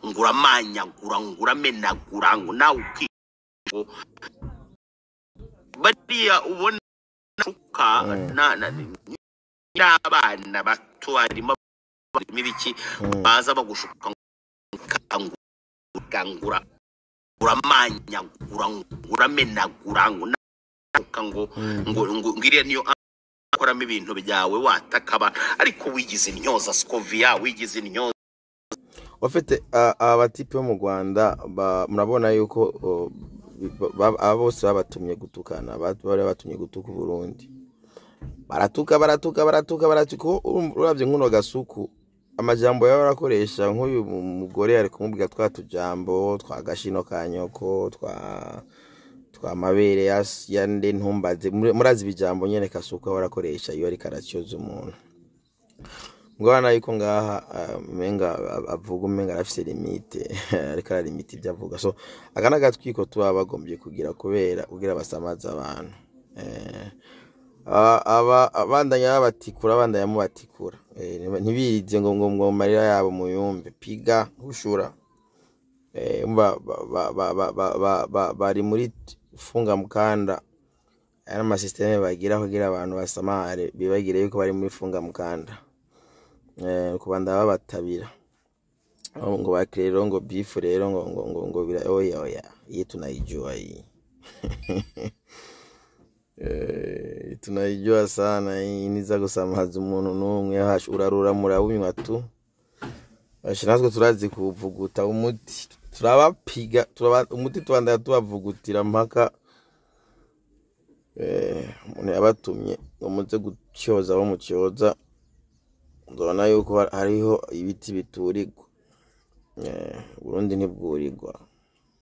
Ngo uramanyagura, ngo uramenagura, ngo nawe uki bariya ubona shuka n'abana bato, harimo ibiki baza bagushuka ngo ngura uramanyagura, ngo uramenagura, ngo nawe ngo ngo iriya niyo akoramo ibintu byawe watakaba, ariko wigize intyoza Scovia, wigize intyoza. Ufite aba batipe bo mu Rwanda, murabona yuko aba bose babatumye gutukana, bari batumye gutuka Burundi, baratuka, baratuka, baratuka, baratuka. Kuko uravye nkuno Gasuku, amajambo yaba arakoresha, nk'uyu mugore ari kumubwira twa tujambo twa gashino ka nyoko, twa mabere ya nde ntumbaze. Murazi ibijambo nyene Kasuku aba arakoresha iyo ariko aracyoza umuntu. Mugabana yuko ngaha umenga avuga, umenga arafise limite, ariko aralimita ibyo avuga. So aka n'agatwiko tuba bagombye kugira kubera kugira basamaze abantu, aba abandanya babatikura, abandanya mubatikura, ntibirize ngo marira yabo muyumve piga hushura. Umva bari muri funga mukanda. Aya n'amasisiteme bagira kugira abantu basamare, bibagire yuko bari muri funga mukanda, kubanda babatabira. Aho ngo bakire rero ngo beef rero ngo bira, oya oya, iyi tunaijua hii. Tunaijua sana hii, niza gusamaza umuntu n'umwe hash urarura murabunywa tu. Asha natwe turazi kuvuguta umuti, turabapiga, turaba umuti, tubandanya tubavugutira mpaka umuntu yabatumye ngo muze gutyoza bo mutyoza. Nzobona yuko hariho ibiti biturirwa. Burundi ntibwurirwa.